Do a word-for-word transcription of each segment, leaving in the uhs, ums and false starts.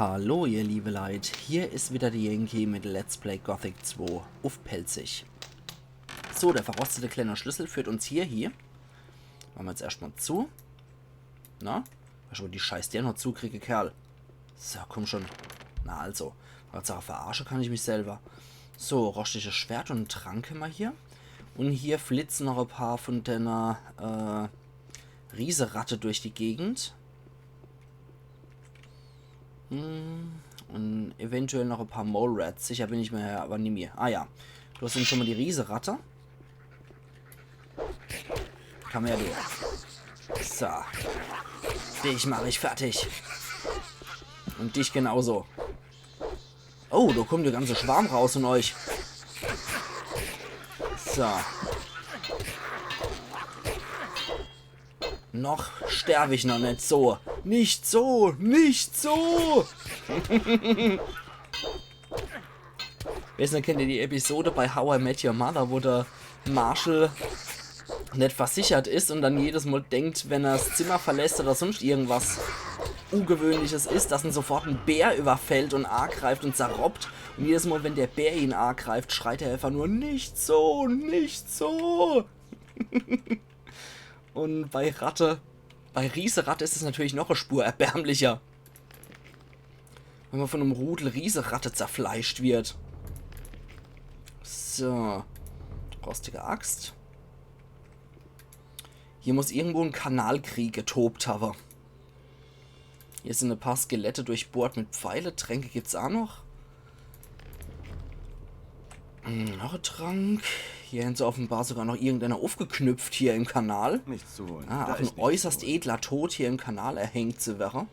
Hallo ihr liebe Leit, hier is wieder de Yankee mit Let's Play Gothic zwei uff Pälzisch. So, der verrostete kleine Schlüssel führt uns hier, hier. Mache mer jetzt erscht mol zu. Na? Weescht du, wo die Scheißdeer noch zukriege, Kerl? So, komm schon. Na also. Hauptsach verarsche kann ich mich selwer. So, roschtesches Schwert un en Trank hämmer hier. Un hier flitze noch e paar vun denne, äh, Rieseratte durch die Gegend. Hm, un eventuell noch e paar Mole Rats. Sicher bin ich mer awwer nimmi. Ah ja, du hast ewe schon mol die Rieseratte. Komm her, du. So. Dich mach ich fertig. Un dich genauso. Oh, do kommt de ganze Schwarm raus vun euch. So. Noch sterb ich noch net so. Net so, net so. Weescht du, kennt ihr die Episode bei How I Met Your Mother, wo de Marshall net versichert is un dann jedes Mol denkt, wenn er 's Zimmer verlässt oder sunscht irgendwas Ungewöhnliches is, dass en sofort en Bär iwwerfällt un aagreift un zerroppt. Un jedes Mol, wenn de Bär ihn aagreift, schreit er eefach nur: „Net so, net so!“ Un bei Ratte, bei Rieseratte is es natürlich noch e Spur erbärmlicher. Wenn mer vun em Rudel Rieseratte zerfleischt werd. So. Roschtesche Axt. Hier muss irgendwo en Kanalkrieg getobt hawwe. Hier sin e paar Skelette durchbohrt mit Pfeile. Tränke gibt's aa noch. Hm, noch e Trank. Hier hän se offenbar sogar noch irgendeener uffgeknüpft hier im Kanal. Nichts zu holen. Ah, ach, en äußerst edler Tod, hier im Kanal erhängt zu werre.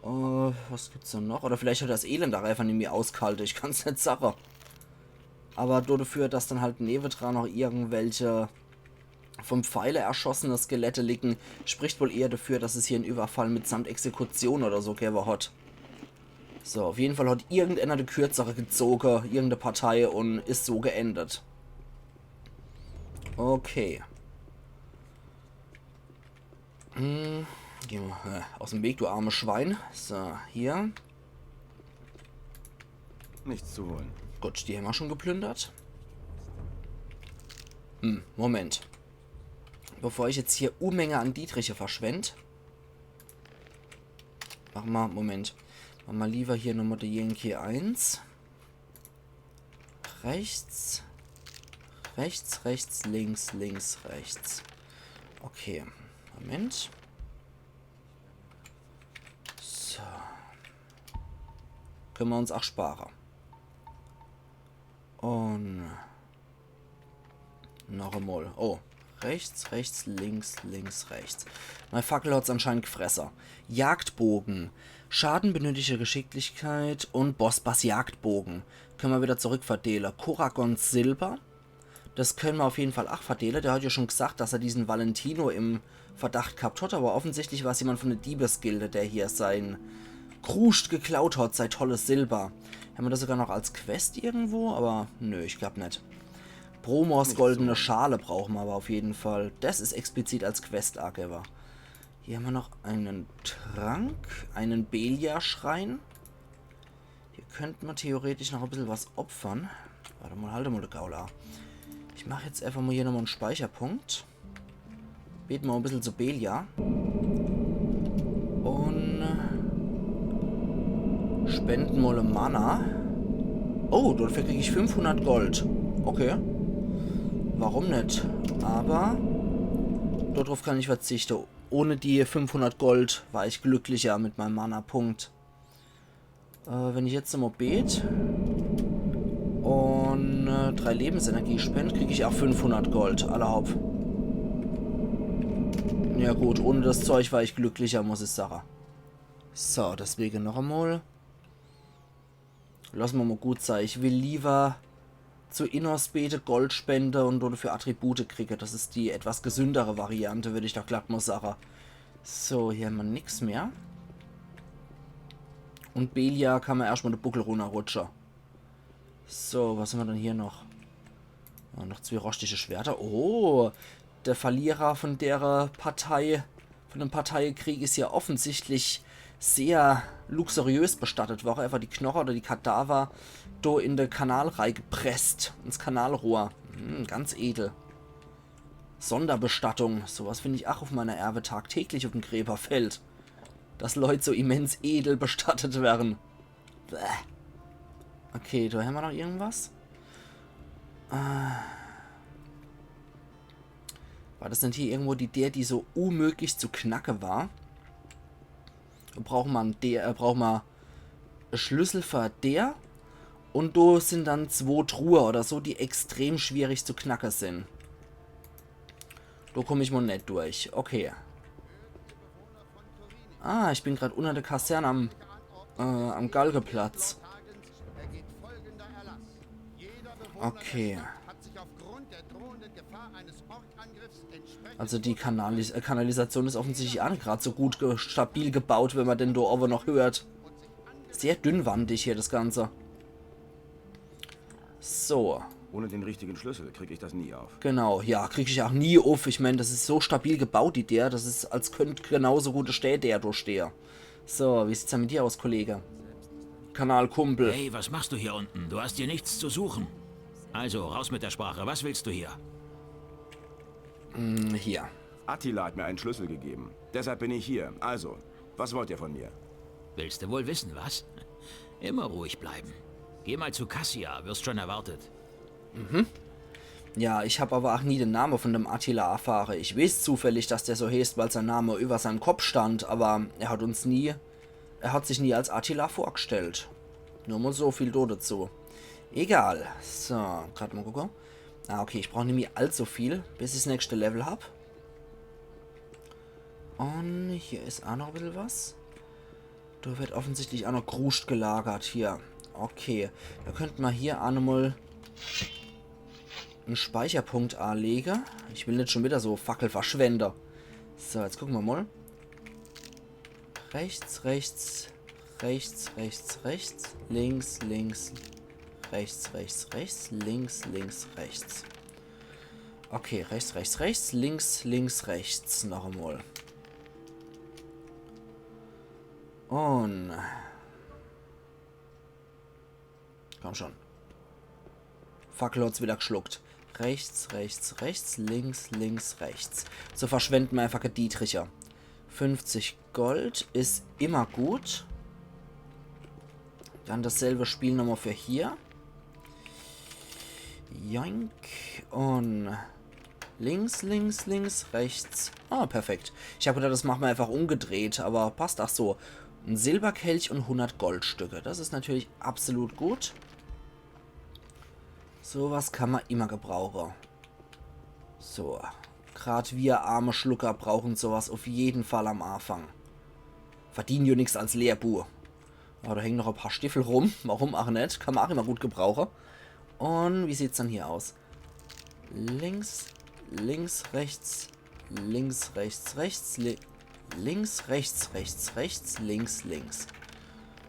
Äh, was gibt's dann noch? Oder vielleicht hat er 's Elend aa eefach nimmi ausghalte. Ich kann's net sage. Awwer do dafür, dass dann halt newedran noch irgendwelche vun Pfeile erschossene Skelette liegen, spricht wohl eher dafür, dass es hier en Iwwerfall mitsamt Exekution oder so gewwe hat. So, uff jeden Fall hat irgendeener de Kürzere gezoge, irgende Partei, un is so geendet. Okay. Hm, geh mol, äh, aus em Weg, du armes Schwein. So, hier. Nichts zu holen. Gut, die hämmer schon geplündert. Hm, Moment. Bevor ich jetzt hier Unmenge an Dietriche verschwend. Mach mer, Moment. Mach mer liewer hier nochmol de Yankee eins. Rechts. Rechts, rechts, links, links, rechts. Okay, Moment. So. Kenne mer uns aa spare. Un noch emol. Oh. Rechts, rechts, links, links, rechts. Mei Fackel hat's anscheinend gfresse. Jagdboge. Schaden, benötigte Geschicklichkeit un Bossbass Jagdboge. Kenne mer wieder zurückverdeele. Koragons Silber. Das kenne mer uff jeden Fall aa verdeele. Der hat jo schon gsacht, dass er diesen Valentino im Verdacht ghabt hat, awwer offensichtlich war's jemand vun de Diebesgilde, der hier sein Kruscht geklaut hat, sei tolles Silber. Hämmer das sogar noch als Quest irgendwo? Awwer nö, ich glaab net. Bromors goldene Schale brauche mer awwer uff jeden Fall. Das is explizit als Quest aagewwe. Hier hämmer noch en Trank, en Beliar-Schrein. Hier könnt mer theoretisch noch e bissel was opfere. Wart emol, halt emol, de Gaula. Ich mach jetzt eefach mol hier nochmol en Speicherpunkt. Bete mer e bissel zu Beliar. Un spende mol e Mana. Oh, dafür krieg ich fünfhundert Gold. Okay. Warum net? Awwer do druff kann ich verzichte. Ohne die fünfhundert Gold war ich glücklicher mit meim Mana-Punkt. Äh, wenn ich jetzt emol bet un, äh, drei Lebensenergie spend, krieg ich aa fünfhundert Gold, alla hopp. Ja gut, ohne das Zeug war ich glücklicher, muss ich sage. So, deswege noch emol. Losse mer mol gut sei. Ich will liewer zu Innos bete, Gold spende un dafür Attribute kriege. Das is die etwas gesündere Variante, würd ich doch glatt mol sage. So, hier hämmer nix mehr. Un Beliar kann mer erscht mol de Buckel runnerrutsche. So, was hämmer dann hier noch? Ja, noch zwee roschtesche Schwerter. Oh, de Verlierer vun dere Partei, vun dem Parteiekrieg is jo offensichtlich sehr luxuriös bestattet wore. Einfach die Knoche oder die Kadaver do in de Kanal reigepresst, ins Kanalrohr. Hm, ganz edel. Sonderbestattung. Sowas find ich ach uff meiner Erbe tagtäglich uffm Gräberfeld. Dass Leut so immens edel bestattet werre. Bäh. Okay, do hämmer noch irgendwas. Äh. War das net hier irgendwo die Deer, die so unmöglich zu knacke war? Brauch mer en Deer, äh, brauch mer e Schlüssel fer Deer. Un do sin dann zwo Truhe oder so, die extrem schwierig zu knacke sin. Do komm ich mol net durch. Okay. Ah, ich bin grad unner de Kasern am, äh, am Galgeplatz. Okay. Also die Kanalis äh, Kanalisation is offensichtlich ach net grad so gut ge stabil gebaut, wenn mer den do owwe noch hört. Sehr dünnwandig hier das Ganze. So. Ohne den richtigen Schlüssel krieg ich das nie auf. Genau, ja, krieg ich ach nie uff. Ich mein, das is so stabil gebaut, die Deer. Das is, als könnt genauso gut e Stehdeer do stehe. So, wie sieht's dann mit dir aus, Kollege? Kanalkumpel. Hey, was machst du hier unten? Du hast hier nichts zu suchen. Also, raus mit der Sprache. Was willst du hier? Hm, hier. Attila hat mir einen Schlüssel gegeben. Deshalb bin ich hier. Also, was wollt ihr von mir? Willst du wohl wissen, was? Immer ruhig bleiben. Geh mal zu Cassia, wirst schon erwartet. Mhm. Ja, ich hab awwer ach nie de Name von dem Attila erfahre. Ich weeß zufällig, dass der so heeßt, weil sein Name über seinem Kopf stand, awwer er hat uns nie, er hat sich nie als Attila vorgestellt. Nur mol so viel do dazu. Egal. So, grad mol gucke. Ah, okay, ich brauch nimmi allzu viel, bis ich's nächste Level hab. Un hier is ach noch e bissel was. Do wird offensichtlich ach noch Kruscht gelagert hier. Okay, do könnt mer hier ach nochmol en Speicherpunkt anlege. Ich will net schon wieder so Fackel verschwende. So, jetzt gucke mer mol. Rechts, rechts, rechts, rechts, rechts, links, links, rechts, rechts, rechts, links, links, rechts. Okay, rechts, rechts, rechts, links, links, rechts. Noch emol. Un komm schon. Fackel hat's wieder geschluckt. Rechts, rechts, rechts, links, links, rechts. So verschwende mer einfach e Dietricher. Fünfzig Gold is immer gut. Dann dasselbe Spiel nochmol für hier. Joink. Un links, links, links, rechts. Ah, perfekt. Ich hab gedacht, das mache mer einfach umgedreht, awwer passt ach so. En Silberkelch un hundert Goldstücke. Das is natürlich absolut gut. So was kann mer immer gebrauche. So. Grad wir arme Schlucker brauche so was uff jeden Fall am Anfang. Verdien jo nix als Lehrbu. Awwer do hänge noch e paar Stiffel rum. Warum ach net? Kann mer ach immer gut gebrauche. Un wie sieht's dann hier aus? Links, links, rechts, links, rechts, rechts, li links, rechts, rechts, rechts, links, links.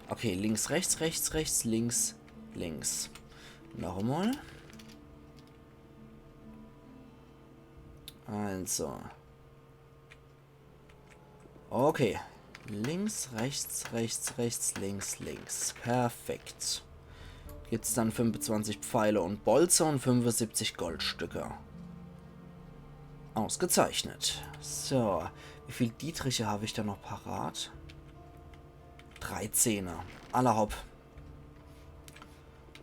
Okay, links, rechts, rechts, rechts, links, links. Noch emol. Also. Okay. Links, rechts, rechts, rechts, links, links. Perfekt. Gibt's dann fünfezwanzig Pfeile un Bolze un fünfesiebzig Goldstücke. Ausgezeichnet. So, wie viel Dietriche hab ich do noch parat? Dreizehner. Alla hopp.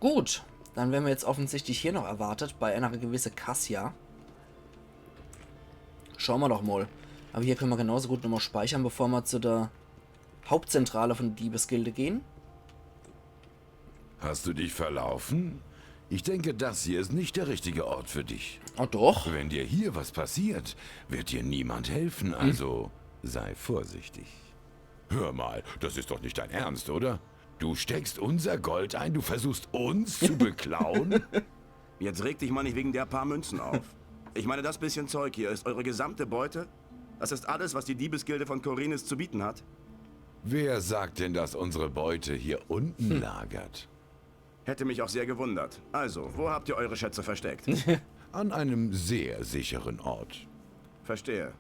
Gut, dann werre mer jetzt offensichtlich hier noch erwartet, bei einer gewisse Cassia. Schaue mer doch mol. Awwer hier könne mer genauso gut nochmol speichere, bevor mer zu der Hauptzentrale von de Diebesgilde gehn. Hast du dich verlaufen? Ich denke, das hier ist nicht der richtige Ort für dich. Oh doch. Wenn dir hier was passiert, wird dir niemand helfen, also sei vorsichtig. Hör mal, das ist doch nicht dein Ernst, oder? Du steckst unser Gold ein, du versuchst uns zu beklauen? Jetzt reg dich mal nicht wegen der paar Münzen auf. Ich meine, das bisschen Zeug hier ist eure gesamte Beute? Das ist alles, was die Diebesgilde von Khorinis zu bieten hat? Wer sagt denn, dass unsere Beute hier unten lagert? Hätte mich auch sehr gewundert. Also, wo habt ihr eure Schätze versteckt? An einem sehr sicheren Ort. Verstehe.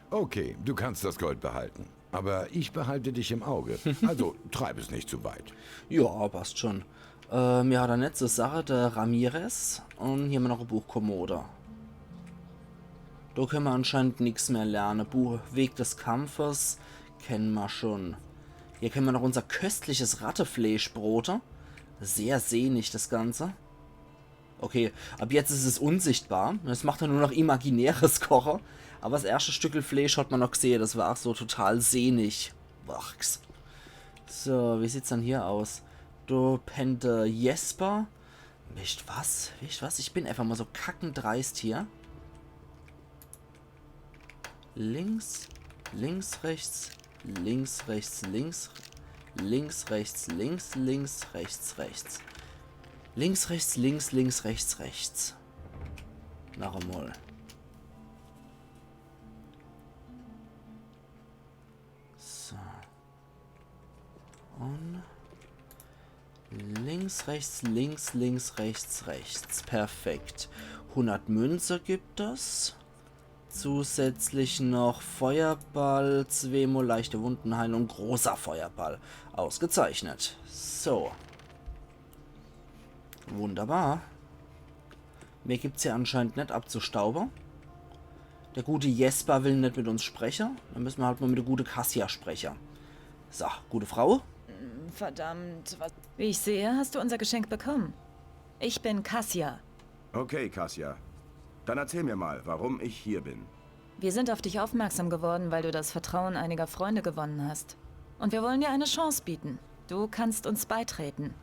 Okay, du kannst das Gold behalten. Aber ich behalte dich im Auge. Also treib es nicht zu weit. Ja, passt schon. Äh, mir hat er net zur Sache, der Ramirez. Un hier hämmer noch e Buchkommode. Do kenne mer anscheinend nix mehr lerne. Buch Weg des Kampfes kenne mer schon. Hier kenne mer noch unser köstliches Rattefleesch brote. Sehr sehnig das Ganze. Okay, ab jetzt is es unsichtbar. Jetzt macht er nur noch imaginäres Koche. Aber das erschte Stückel Fleesch hat mer noch gesehe. Das war ach so total sehnig. Wachs. So, wie sieht's dann hier aus? Do pennt der Jesper. Wisst was? Wisst was? Ich bin einfach mal so kackendreist hier. Links, links, rechts, links, rechts, links, links, rechts, links, links, rechts, rechts. Links, rechts, links, links, rechts, rechts. Noch einmal. So. Und links, rechts, links, links, rechts, rechts. Perfekt. Hundert Münze gibt es. Zusätzlich noch Feuerball, zweimal leichte Wundenheilung, großer Feuerball. Ausgezeichnet. So. Wunderbar. Mehr gibt's hier anscheinend net abzustaube. Der gute Jesper will net mit uns spreche. Dann müssen wir halt mal mit der gute Cassia spreche. So, gute Frau. Verdammt, was. Wie ich sehe, hast du unser Geschenk bekommen. Ich bin Cassia. Okay, Cassia. Dann erzähl mir mal, warum ich hier bin. Wir sind auf dich aufmerksam geworden, weil du das Vertrauen einiger Freunde gewonnen hast. Und wir wollen dir eine Chance bieten. Du kannst uns beitreten.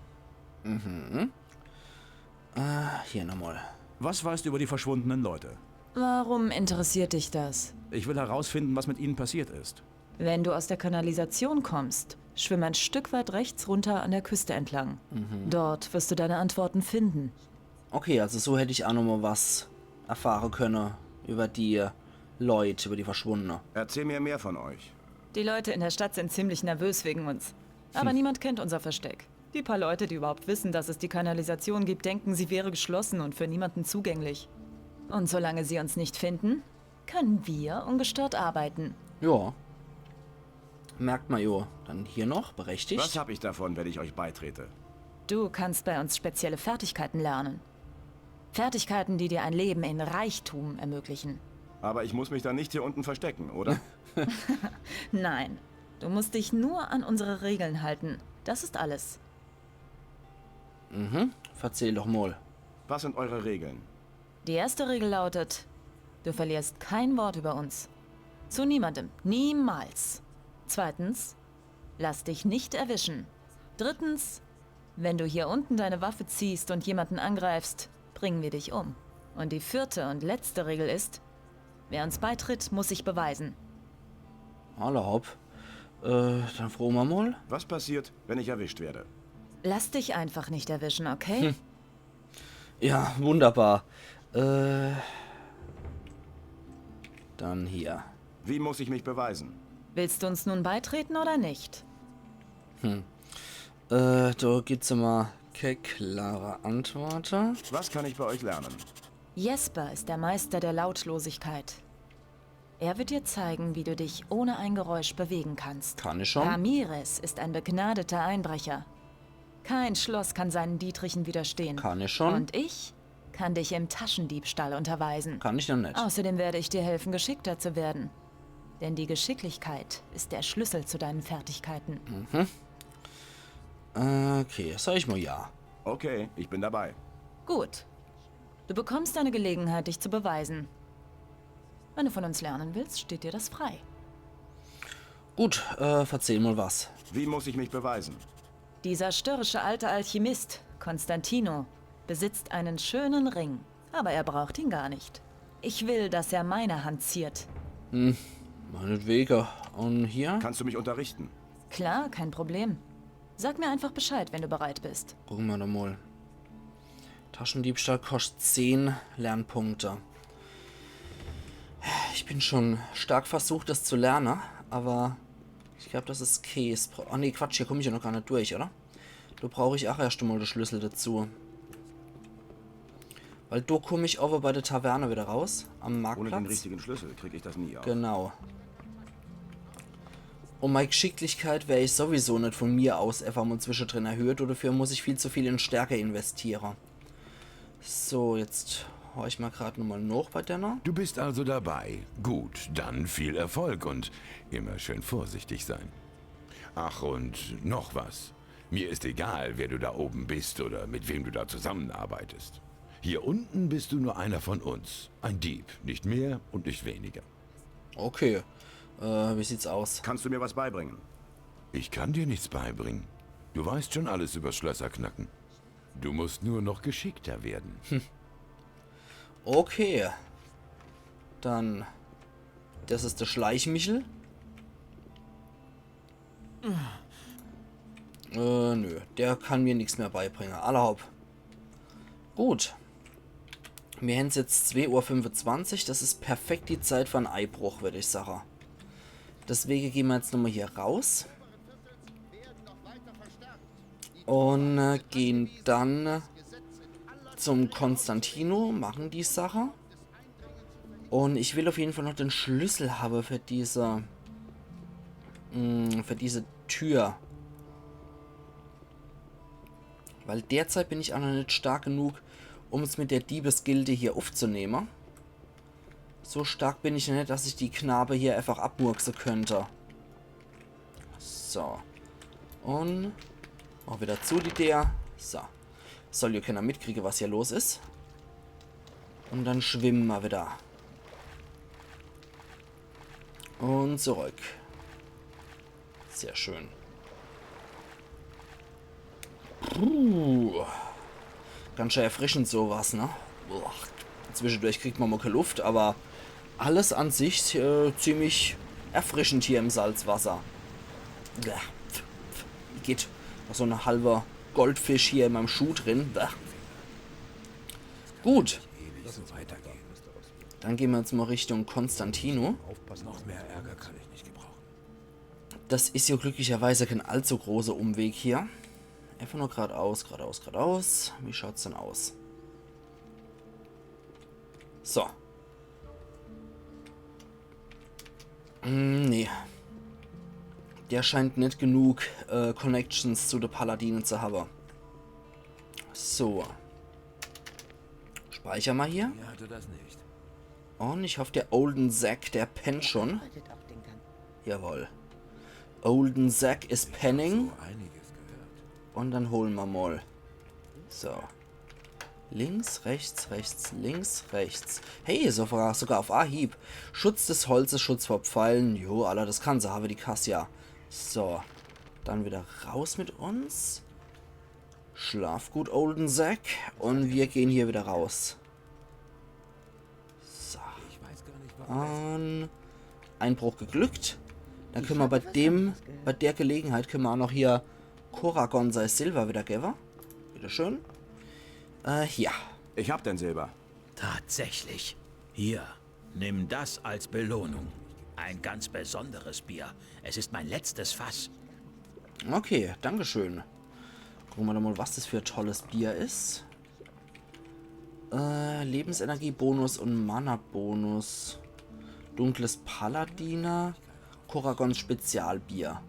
Äh, hier nochmal. Was weißt du über die verschwundenen Leute? Warum interessiert dich das? Ich will herausfinden, was mit ihnen passiert ist. Wenn du aus der Kanalisation kommst, schwimm ein Stück weit rechts runter an der Küste entlang. Dort wirst du deine Antworten finden. Okay, also so hätt ich auch nochmal was erfahre könne über die Leute, über die Verschwundene. Erzähl mir mehr von euch. Die Leute in der Stadt sind ziemlich nervös wegen uns. Aber niemand kennt unser Versteck. Die paar Leute, die überhaupt wissen, dass es die Kanalisation gibt, denken, sie wäre geschlossen und für niemanden zugänglich. Und solange sie uns nicht finden, können wir ungestört arbeiten. Ja. Merkt man jo. Dann hier noch, berechtigt. Was hab ich davon, wenn ich euch beitrete? Du kannst bei uns spezielle Fertigkeiten lernen. Fertigkeiten, die dir ein Leben in Reichtum ermöglichen. Aber ich muss mich dann nicht hier unten verstecken, oder? Nein, du musst dich nur an unsere Regeln halten. Das ist alles. Mhm. Verzähl doch mal. Was sind eure Regeln? Die erste Regel lautet, du verlierst kein Wort über uns. Zu niemandem. Niemals. Zweitens, lass dich nicht erwischen. Drittens, wenn du hier unten deine Waffe ziehst und jemanden angreifst, bringen wir dich um. Und die vierte und letzte Regel ist, wer uns beitritt, muss sich beweisen. Alla hopp. Äh, dann frohe mer mal. Was passiert, wenn ich erwischt werde? Lass dich einfach nicht erwischen, okay? Ja, wunderbar. Äh, dann hier. Wie muss ich mich beweisen? Willst du uns nun beitreten oder nicht? Äh, da gibt's immer keine klare Antwort. Was kann ich bei euch lernen? Jesper ist der Meister der Lautlosigkeit. Er wird dir zeigen, wie du dich ohne ein Geräusch bewegen kannst. Kann ich schon? Ramirez ist ein begnadeter Einbrecher. Kein Schloss kann seinen Dietrichen widerstehen. Kann ich schon? Und ich kann dich im Taschendiebstahl unterweisen. Kann ich noch nicht. Außerdem werde ich dir helfen, geschickter zu werden. Denn die Geschicklichkeit ist der Schlüssel zu deinen Fertigkeiten. Okay, sag ich mal ja. Okay, ich bin dabei. Gut. Du bekommst eine Gelegenheit, dich zu beweisen. Wenn du von uns lernen willst, steht dir das frei. Gut, äh, verzähl mal was. Wie muss ich mich beweisen? Dieser störrische alte Alchemist, Constantino, besitzt einen schönen Ring, aber er braucht ihn gar nicht. Ich will, dass er meine Hand ziert. Meinetwege. Und hier? Kannst du mich unterrichten? Klar, kein Problem. Sag mir einfach Bescheid, wenn du bereit bist. Gucke mer doch mal. Taschendiebstahl kostet zehn Lernpunkte. Ich bin schon stark versucht, das zu lernen, aber ich glaub, das is Käse. Ah, nee, Quatsch, hier komm ich ja noch gar nicht durch, oder? Da brauch ich auch erst einmal den Schlüssel dazu. Weil da komm ich aber bei der Taverne wieder raus, am Ohne den Marktplatz. Richtigen Schlüssel krieg ich das nie auf. Genau. Und mei Gschicklichkeit wer ich sowieso net von mir aus efach mol zwischedrin erhöht, und dafür muss ich viel zu viel in Stärke investiere. So, jetzt hör ich mol grad nochmol noch bei denne. Du bist also dabei. Gut, dann viel Erfolg und immer schön vorsichtig sein. Ach, und noch was. Mir ist egal, wer du da oben bist oder mit wem du da zusammenarbeitest. Hier unten bist du nur einer von uns. Ein Dieb, nicht mehr und nicht weniger. Okay, äh, wie sieht's aus? Kannst du mir was beibringen? Ich kann dir nichts beibringen. Du weißt schon alles über Schlösser knacken. Du musst nur noch geschickter werden. Okay. Dann. Das is der Schleichmichel. Äh, nö. Der kann mir nix mehr beibringe. Alla hopp. Gut. Mir hän's jetzt zwee Uhr fünfundzwanzig. Das is perfekt die Zeit für en Eibruch, würd ich sage. Deswege gehn mer jetzt nochmol hier raus. Und äh, gehn dann zum Konstantino, machen die Sache. Und ich will auf jeden Fall noch den Schlüssel habe für diese, mh, für diese Tür. Weil derzeit bin ich auch noch net stark genug, um's mit der Diebesgilde hier aufzunehmen. So stark bin ich noch net, dass ich die Knabe hier einfach abmurkse könnt. So. Und auch wieder zu die Deer. So. Soll jo kenner mitkriege, was hier los is. Und dann schwimme mer wieder. Und zurück. Sehr schön. Puh. Ganz schön erfrischend sowas, ne? Boah. Zwischendurch kriegt mer mol kä Luft, aber alles an sich äh, ziemlich erfrischend hier im Salzwasser. Bäh. Geht. Noch so en halwer Goldfisch hier in meinem Schuh drin. Bäh. Gut. Dann gehn mer jetzt mol Richtung Konstantino. Noch mehr Ärger kann ich nicht gebrauchen. Das is jo glücklicherweise kein allzu großer Umweg hier. Einfach nur gradaus, gradaus, gradaus. Wie schaut's denn aus? So. Mm, nee. Der scheint net genug äh, Connections zu de Paladine zu habe. So. Speicher mer hier. Mir hatte das nicht. Und ich hoff, der olden Sack, der pennt schon. Arbeitet auf den ganzen Jawohl. Olden Sack is penning. So einiges gehört. Und dann hole mer mol. So. Links, rechts, rechts, links, rechts. Hey, sogar, sogar auf Ahieb. Schutz des Holzes, Schutz vor Pfeilen. Jo, alla, das kann se habe, die Cassia. So. Dann wieder raus mit uns. Schlaf gut, olden Sack. Und wir gehn hier wieder raus. So. Ich weiß gar nicht, warum. Und Einbruch geglückt. Dann könne mer bei dem, bei der Gelegenheit könne mer auch noch hier Koragon sei Silber wieder gewwe. Bitteschön. Äh, ja. Ich hab dein Silber. Tatsächlich. Hier, nimm das als Belohnung. Ein ganz besonderes Bier. Es ist mein letztes Fass. Okay, dankeschön. Gucke mer doch mol, was das für e tolles Bier is. Äh, Lebensenergie-Bonus und Mana-Bonus. Dunkles Paladiner. Koragons Spezialbier.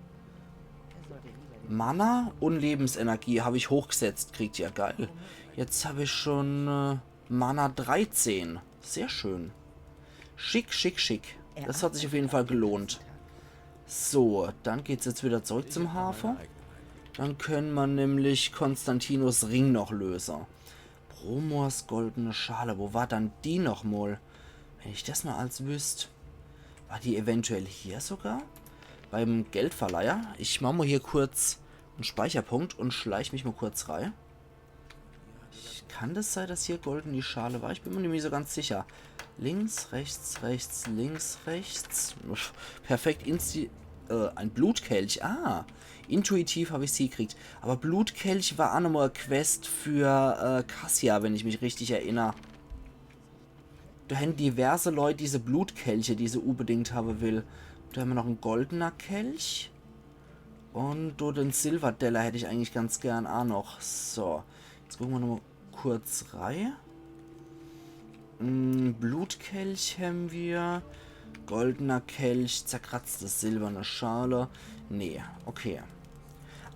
Mana und Lebensenergie hab ich hochgesetzt kriegt. Ja, geil. Jetzt hab ich schon äh, Mana dreizehn. Sehr schön. Schick, schick, schick. Das hat sich auf jeden Fall gelohnt. So, dann geht's jetzt wieder zurück zum Hafe. Dann könne mer nämlich Konstantinos Ring noch löse. Bromors goldene Schale. Wo war dann die noch mol? Wenn ich das mol als wüsst. War die eventuell hier sogar? Beim Geldverleiher. Ich mach mol hier kurz en Speicherpunkt und schleich mich mol kurz rei. Ich, kann das sei, dass hier golden die Schale war? Ich bin mer nämlich so ganz sicher. Links, rechts, rechts, links, rechts. Uff, perfekt, insti... Äh, ein Blutkelch. Ah, intuitiv hab ich's hiekriegt. Aber Blutkelch war auch nochmol e Quest für äh, Cassia, wenn ich mich richtig erinner. Do hänn diverse Leut diese Blutkelche, die se unbedingt habe will. Do hämmer noch en goldener Kelch. Und do den Silberteller hätt ich eigentlich ganz gern auch noch. So, jetzt gucke mer nochmol kurz rei. Mm, Blutkelch hämmer. Goldener Kelch, zerkratzte silberne Schale. Nee, okay.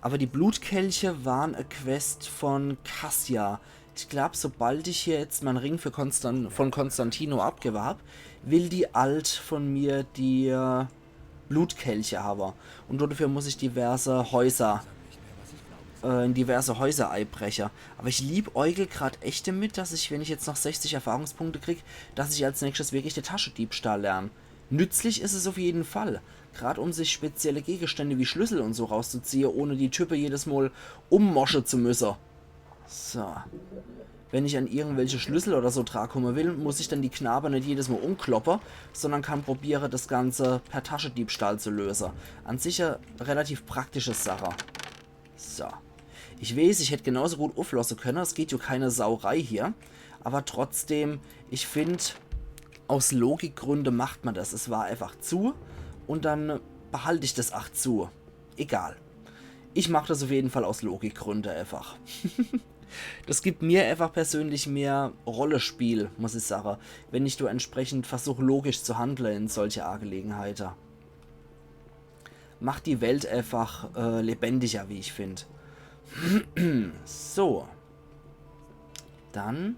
Aber die Blutkelche waren e Quest von Cassia. Ich glaub, sobald ich hier jetzt mein Ring für Konstan von Konstantino abgebe hab, will die Alt von mir die äh, Blutkelche habe. Und dafür muss ich diverse Häuser, äh, in diverse Häuser eibreche. Aber ich liebäugel grad echt damit, dass ich, wenn ich jetzt noch sechzig Erfahrungspunkte krieg, dass ich als nächstes wirklich de Taschediebstahl lern. Nützlich is es auf jeden Fall. Grad um sich spezielle Gegenstände wie Schlüssel und so rauszuziehe, ohne die Type jedes Mal ummosche zu müsse. So. Wenn ich an irgendwelche Schlüssel oder so drankomme will, muss ich dann die Knabe net jedes Mal umkloppe, sondern kann probiere, das Ganze per Taschediebstahl zu löse. An sich e relativ praktische Sache. So. Ich weeß, ich hätt genauso gut uflosse könne. Es geht jo keine Sauerei hier. Aber trotzdem, ich find, aus Logikgründe macht man das. Es war einfach zu. Und dann behalt ich das ach zu. Egal. Ich mach das auf jeden Fall aus Logikgründe einfach. Das gibt mir einfach persönlich mehr Rollespiel, muss ich sage, wenn ich do entsprechend versuch, logisch zu handle in solche Angelegenheite. Macht die Welt einfach äh, lebendiger, wie ich find. So. Dann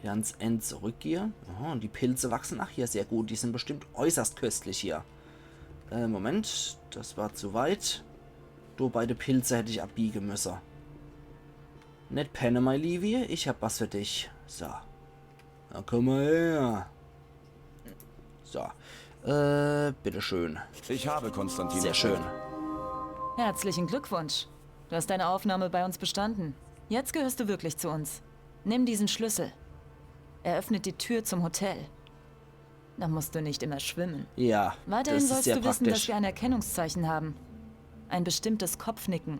wieder ans End zurückgehe. Aha, und die Pilze wachsen. Ach, hier, sehr gut. Die sind bestimmt äußerst köstlich hier. Äh, Moment, das war zu weit. Du, beide Pilze hätt ich abbiege müsse. Net penne, mei Liewi, ich hab was für dich. So. Na, komm mal her. So. Äh, bitteschön. Ich habe Konstantin. Sehr schön. Herzlichen Glückwunsch. Du hast deine Aufnahme bei uns bestanden. Jetzt gehörst du wirklich zu uns. Nimm diesen Schlüssel. Er öffnet die Tür zum Hotel. Da musst du nicht immer schwimmen. Ja, Weiterhin das ist sollst sehr du wissen, dass praktisch. Wir ein Erkennungszeichen haben. Ein bestimmtes Kopfnicken.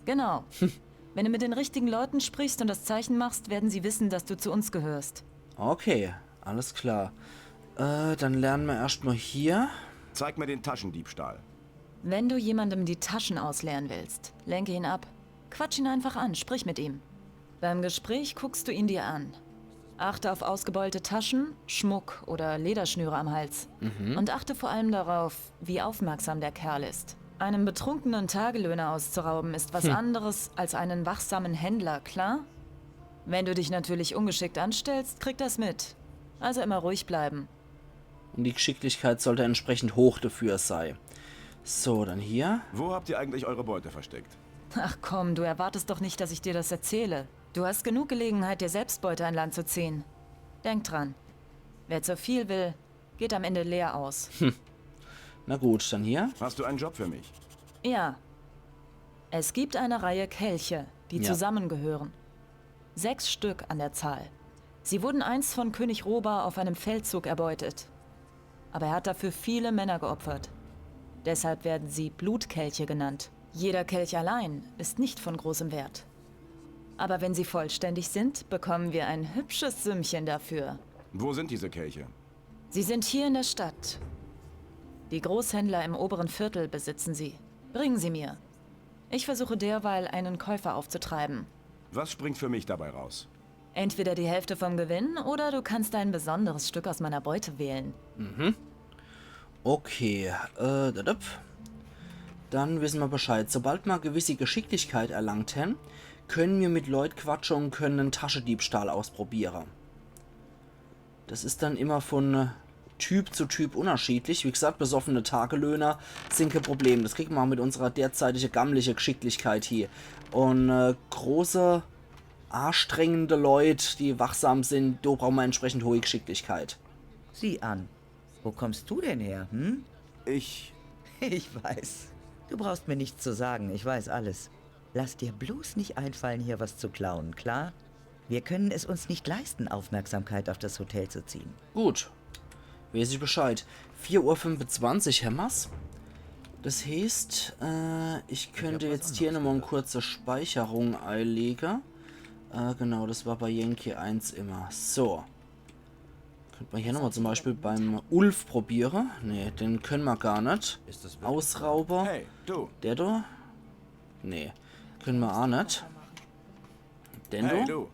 Genau. Wenn du mit den richtigen Leuten sprichst und das Zeichen machst, werden sie wissen, dass du zu uns gehörst. Okay, alles klar. Äh, dann lernen wir erstmal hier. Zeig mir den Taschendiebstahl. Wenn du jemandem die Taschen ausleeren willst, lenke ihn ab. Quatsch ihn einfach an, sprich mit ihm. Beim Gespräch guckst du ihn dir an. Achte auf ausgebeulte Taschen, Schmuck oder Lederschnüre am Hals. Und achte vor allem darauf, wie aufmerksam der Kerl ist. Einen betrunkenen Tagelöhner auszurauben ist was anderes, als einen wachsamen Händler, klar? Wenn du dich natürlich ungeschickt anstellst, kriegt er's mit. Also immer ruhig bleiben. Und die Geschicklichkeit sollte entsprechend hoch dafür sei. So, dann hier. Wo habt ihr eigentlich eure Beute versteckt? Ach komm, du erwartest doch nicht, dass ich dir das erzähle. Du hast genug Gelegenheit, dir selbst Beute an Land zu ziehen. Denk dran. Wer zu viel will, geht am Ende leer aus. Na gut, dann hier. Hast du einen Job für mich? Ja. Es gibt eine Reihe Kelche, die Ja. Zusammengehören. Sechs Stück an der Zahl. Sie wurden einst von König Robar auf einem Feldzug erbeutet. Aber er hat dafür viele Männer geopfert. Deshalb werden sie Blutkelche genannt. Jeder Kelch allein ist nicht von großem Wert. Aber wenn sie vollständig sind, bekommen wir ein hübsches Sümmchen dafür. Wo sind diese Kelche? Sie sind hier in der Stadt. Die Großhändler im oberen Viertel besitzen sie. Bringen sie mir. Ich versuche derweil, einen Käufer aufzutreiben. Was springt für mich dabei raus? Entweder die Hälfte vom Gewinn oder du kannst ein besonderes Stück aus meiner Beute wählen. Okay, äh, dadap. Dann wissen wir Bescheid. Sobald wir gewisse Geschicklichkeit erlangt haben, können wir mit Leut quatsche und können einen Taschendiebstahl ausprobieren. Das ist dann immer von äh, Typ zu Typ unterschiedlich. Wie gesagt, besoffene Tagelöhner sind kein Problem. Das kriegen wir auch mit unserer derzeitigen gammlichen Geschicklichkeit hier. Und äh, große, anstrengende Leute, die wachsam sind, da brauchen wir entsprechend hohe Geschicklichkeit. Sieh an. Wo kommst du denn her, hm? Ich. Ich weiß. Du brauchst mir nichts zu sagen, ich weiß alles. Lass dir bloß nicht einfallen, hier was zu klauen, klar? Wir können es uns nicht leisten, Aufmerksamkeit auf das Hotel zu ziehen. Gut. Weiß ich Bescheid. Vier Uhr fünfundzwanzig hämmer's. Das heißt, äh, ich könnte was jetzt hier anderes nochmal eine kurze Speicherung einlegen. Äh, genau, das war bei Yankee eins immer. So. Könnte man hier nochmal zum Beispiel beim Ulf probieren. Ne, den können wir gar nicht. Ist das Ausrauber. Hey, du. Der da? Ne. Können wir auch nicht. Den Hey, da? Du.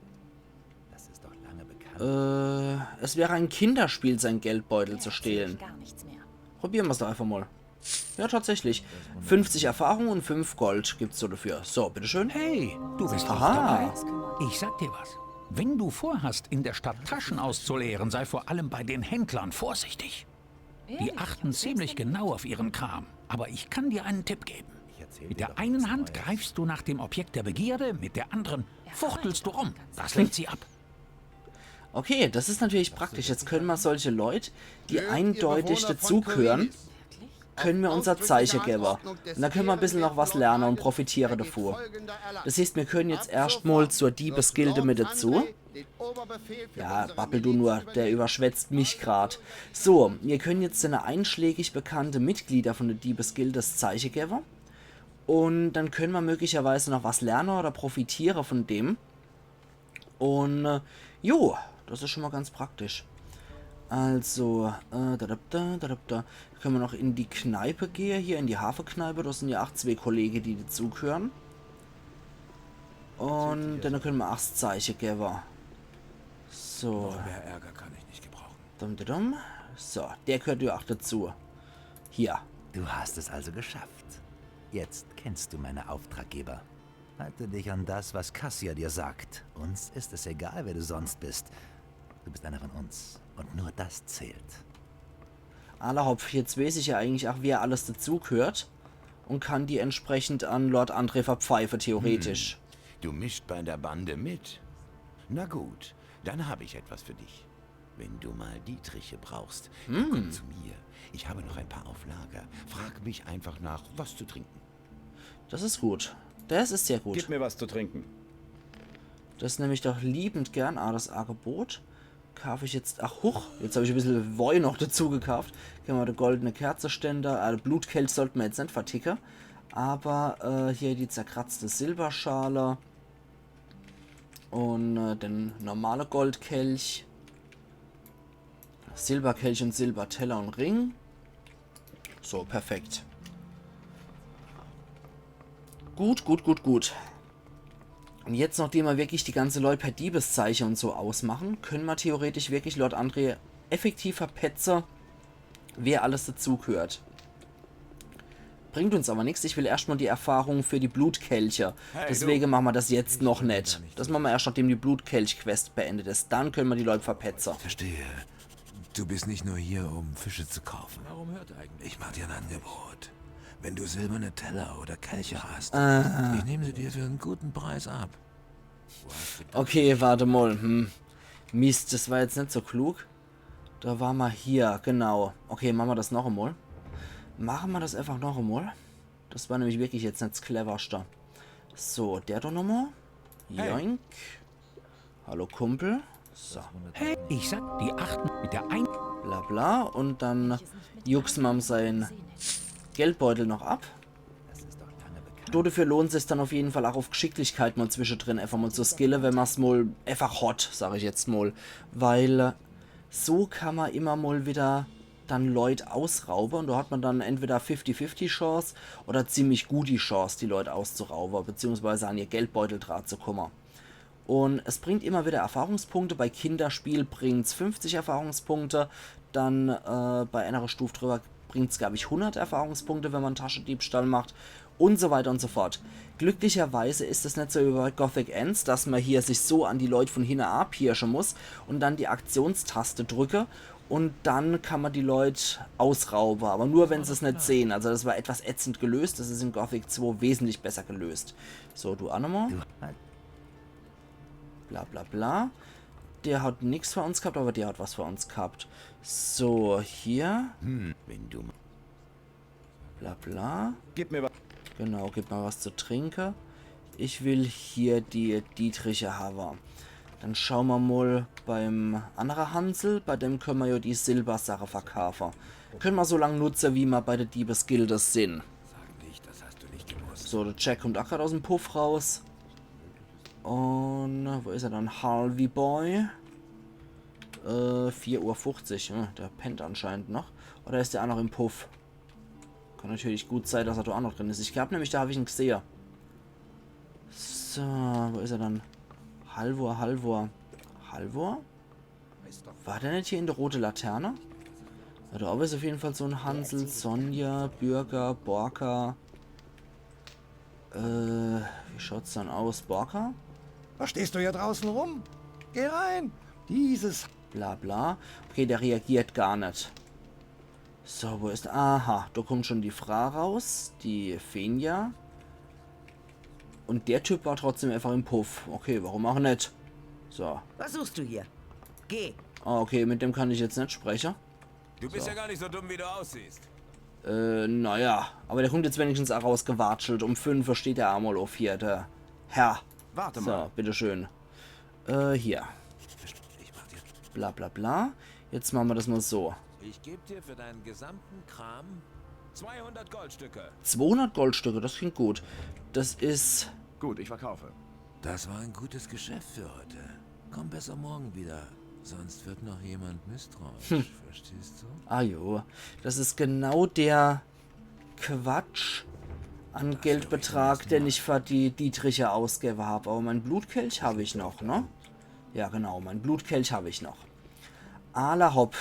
Das ist doch lange bekannt. Äh, es wäre ein Kinderspiel, sein Geldbeutel zu stehlen. Gar nichts mehr. Probieren wir's doch einfach mal. Ja, tatsächlich. Fünfzig Erfahrung und fünf Gold gibt's so dafür. So, bitteschön. Hey, du bist doch dabei. Ich sag dir was. Wenn du vorhast, in der Stadt Taschen auszuleeren, sei vor allem bei den Händlern vorsichtig. Die achten ziemlich genau auf ihren Kram. Aber ich kann dir einen Tipp geben. Mit der einen Hand greifst du nach dem Objekt der Begierde, mit der anderen fuchtelst du rum. Das lenkt sie ab. Okay, das ist natürlich praktisch. Jetzt können wir solche Leute, die eindeutig dazugehören, können wir unser Zeiche geben. Und dann können wir ein bisschen noch was lernen und profitieren davon. Das heißt, wir können jetzt erstmal zur Diebesgilde mit dazu. Ja, babbel du nur, der überschwätzt mich grad. So, wir können jetzt eine einschlägig bekannte Mitglieder von der Diebesgilde das Zeiche geben. Und dann können wir möglicherweise noch was lernen oder profitieren von dem. Und äh, jo, das ist schon mal ganz praktisch. Also, äh, da, da, da, da, da, da. Können wir noch in die Kneipe gehen, hier in die Hafekneipe. Das sind ja auch zwei Kollegen, die dazugehören. Und dann können wir auch das Zeiche geben. So. Mehr Ärger kann ich nicht gebrauchen. Dum, dum, dum. So, der gehört ja auch dazu. Hier. Du hast es also geschafft. Jetzt kennst du meine Auftraggeber. Halte dich an das, was Cassia dir sagt. Uns ist es egal, wer du sonst bist. Du bist einer von uns. Und nur das zählt. Alla hopp, jetzt weiß ich ja eigentlich auch, wer alles dazugehört. Und kann die entsprechend an Lord André verpfeifen, theoretisch. Du mischst bei der Bande mit? Na gut, dann habe ich etwas für dich. Wenn du mal Dietriche brauchst, dann komm zu mir. Ich habe noch ein paar auf Lager. Frag mich einfach nach, was zu trinken. Das ist gut. Das ist sehr gut. Gib mir was zu trinken. Das nehme ich doch liebend gern. Ah, das Angebot. Kaufe ich jetzt. Ach, huch. Jetzt habe ich ein bisschen Woi noch dazu gekauft. Können wir die goldene Kerzeständer. Ah, der Blutkelch sollten wir jetzt nicht verticken. Aber äh, hier die zerkratzte Silberschale. Und äh, den normale Goldkelch. Silberkelch und Silberteller und Ring. So, perfekt. Gut, gut, gut, gut. Und jetzt, nachdem wir wirklich die ganze Leute per Diebeszeiche und so ausmachen, können wir theoretisch wirklich Lord André effektiv verpetze, wer alles dazugehört. Bringt uns aber nichts. Ich will erstmal die Erfahrung für die Blutkelche. Deswegen machen wir das jetzt noch nicht. Das machen wir erst, nachdem die Blutkelch-Quest beendet ist. Dann können wir die Leute verpetze. Verstehe. Du bist nicht nur hier, um Fische zu kaufen. Warum hört eigentlich? Ich mach dir ein Angebot. Wenn du silberne Teller oder Kelche hast, Ah. Ich nehme sie dir für einen guten Preis ab. Okay, warte mal. Hm. Mist, das war jetzt nicht so klug. Da war mal hier, genau. Okay, machen wir das noch einmal. Machen wir das einfach noch einmal. Das war nämlich wirklich jetzt nicht das Cleverste. So, der doch nochmal. Joink. Hallo Kumpel. So. Hey, ich sag, die achten mit der ein. Bla bla. Und dann jucksen wir ihm seinen Geldbeutel noch ab. Dodefür lohnt es sich dann auf jeden Fall auch auf Geschicklichkeit mal zwischendrin einfach mal zu skillen, wenn man's mal einfach hot, sag ich jetzt mal. Weil äh, so kann man immer mal wieder dann Leute ausrauben und da hat man dann entweder fifty fifty Chance oder ziemlich gut die Chance, die Leute auszurauben, beziehungsweise an ihr Geldbeutel dran zu kommen. Und es bringt immer wieder Erfahrungspunkte. Bei Kinderspiel bringt's fünfzig Erfahrungspunkte. Dann äh, bei einer Stufe drüber bringt's, glaub ich, hundert Erfahrungspunkte, wenn man Taschendiebstahl macht. Und so weiter und so fort. Glücklicherweise ist es nicht so wie bei Gothic eins, dass man hier sich so an die Leute von hinten abpirschen muss und dann die Aktionstaste drücke und dann kann man die Leute ausrauben. Aber nur, wenn sie es nicht sehen. Also das war etwas ätzend gelöst. Das ist in Gothic zwei wesentlich besser gelöst. So, du auch nochmal. Bla bla bla. Der hat nix für uns gehabt, aber der hat was für uns gehabt. So, hier. Wenn du Bla bla. Gib mir was. Genau, gib mal was zu trinken. Ich will hier die Dietriche haben. Dann schauen wir mal beim anderen Hansel. Bei dem können wir ja die Silbersache verkaufen. Können wir so lange nutzen, wie wir bei der Diebesgilde sind. Sag nicht, das hast du nicht gewusst. So, der Jack kommt auch gerade aus dem Puff raus. Und äh, wo ist er dann? Harvey Boy. Äh, vier Uhr fünfzig. Hm, der pennt anscheinend noch. Oder ist der auch noch im Puff? Kann natürlich gut sein, dass er da auch noch drin ist. Ich glaube nämlich, da habe ich ihn gesehen. So, wo ist er dann? Halvor, Halvor. Halvor? War der net hier in der rote Laterne? Ja, do owwe is uff jeden Fall so en Hansel, Sonja, Bürger, Borka. Äh, wie schaut's dann aus? Borka? Was stehst du hier draußen rum? Geh rein. Dieses Bla bla. Okay, der reagiert gar net. So, wo is... Aha, do kommt schon die Frau raus. Die Fenja. Und der Typ war trotzdem einfach im Puff. Okay, warum auch net? So. Was suchst du hier? Geh. Ah, okay, mit dem kann ich jetzt net spreche. Du bist ja gar nicht so dumm, wie du aussiehst. Äh, naja. Aber der kommt jetzt wenigstens auch rausgewatschelt. Um fünf steht der emol uff hier, der Herr. Warte So, mal. Bitteschön. Äh, hier. Bla bla bla. Jetzt mache mer das mal so. Ich geb dir für deinen gesamten Kram zweihundert Goldstücke. Zweihundert Goldstücke, das klingt gut. Das is... Gut, ich verkaufe. Das war ein gutes Geschäft für heute. Komm besser morgen wieder, sonst wird noch jemand misstrauisch. Verstehst du? Ah jo, das is genau der Quatsch an Geldbetrag, den ich für die Dietriche ausgebe hab. Aber mein Blutkelch hab ich noch, ne? Ja, genau, mein Blutkelch hab ich noch. Alla hopp.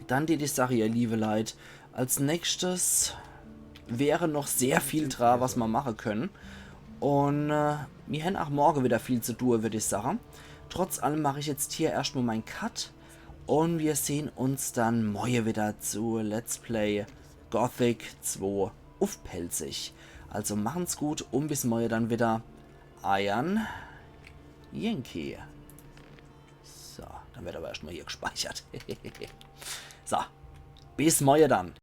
Dann die, die Sache, ihr liebe Leit. Als nächstes wäre noch sehr viel dra, was mer mache können. Und äh, mir hen auch morge wieder viel zu tue, würd ich sagen. Trotz allem mache ich jetzt hier erscht mal mein Cut. Und wir sehen uns dann morge wieder zu Let's Play Gothic zwei uff Pälzisch. Also machen's gut und bis morge dann wieder. Eiern Yankee. So, dann wird aber erscht mal hier gespeichert. So, bis morge dann.